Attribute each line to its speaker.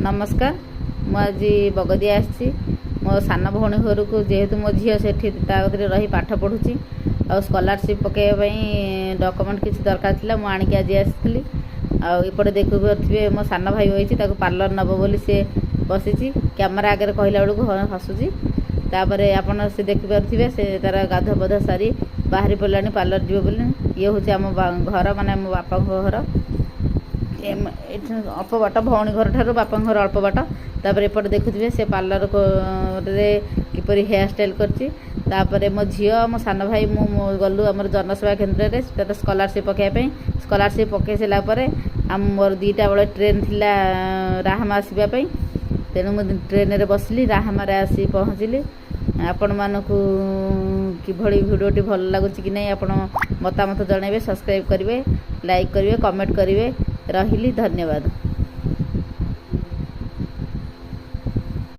Speaker 1: ନମସ୍କାର। ମୁଁ ଆଜି ବଗଦିଆ ଆସିଛି ମୋ ସାନ ଭଉଣୀ ଘରକୁ। ଯେହେତୁ ମୋ ଝିଅ ସେଠି ତା କତିରେ ରହି ପାଠ ପଢ଼ୁଛି ଆଉ ସ୍କଲାରସିପ୍ ପକାଇବା ପାଇଁ ଡକୁମେଣ୍ଟ କିଛି ଦରକାର ଥିଲା, ମୁଁ ଆଣିକି ଆଜି ଆସିଥିଲି। ଆଉ ଏପଟେ ଦେଖିପାରୁଥିବେ, ମୋ ସାନ ଭାଇ ବସିଛି। ତାକୁ ପାର୍ଲର ନେବ ବୋଲି ସେ ବସିଛି। କ୍ୟାମେରା ଆଗରେ କହିଲା ବେଳକୁ ହସୁଛି। ତାପରେ ଆପଣ ସେ ଦେଖିପାରୁଥିବେ, ସେ ତାର ଗାଧୁଆ ପାଧୁଆ ସାରି ବାହାରି ପଡ଼ିଲାଣି ପାର୍ଲର ଯିବ ବୋଲି। ଇଏ ହେଉଛି ଆମ ଘର, ମାନେ ମୋ ବାପାଙ୍କ ଘର। ଏଠି ଅଳ୍ପ ବାଟ, ଭଉଣୀ ଘର ଠାରୁ ବାପାଙ୍କ ଘର ଅଳ୍ପ ବାଟ। ତାପରେ ଏପଟେ ଦେଖୁଥିବେ, ସେ ପାର୍ଲରରେ କିପରି ହେୟାର ଷ୍ଟାଇଲ୍ କରିଛି। ତାପରେ ମୋ ଝିଅ, ମୋ ସାନ ଭାଇ, ମୁଁ ଗଲୁ ଆମର ଜନସେବା କେନ୍ଦ୍ରରେ ତାର ସ୍କଲାରସିପ୍ ପକାଇବା ପାଇଁ। ସ୍କଲାରସିପ୍ ପକାଇ ସାରିଲା ପରେ ଆମ ମୋର 2ଟା ବେଳେ ଟ୍ରେନ୍ ଥିଲା ରାହାମା ଆସିବା ପାଇଁ। ତେଣୁ ମୁଁ ଟ୍ରେନ୍ରେ ବସିଲି, ରାହାମାରେ ଆସି ପହଞ୍ଚିଲି। ଆପଣମାନଙ୍କୁ କିଭଳି ଭିଡ଼ିଓଟି ଭଲ ଲାଗୁଛି କି ନାହିଁ, ଆପଣ ମତାମତ ଜଣାଇବେ। ସବସ୍କ୍ରାଇବ୍ କରିବେ, ଲାଇକ୍ କରିବେ, କମେଣ୍ଟ କରିବେ। ରହିଲି, ଧନ୍ୟବାଦ।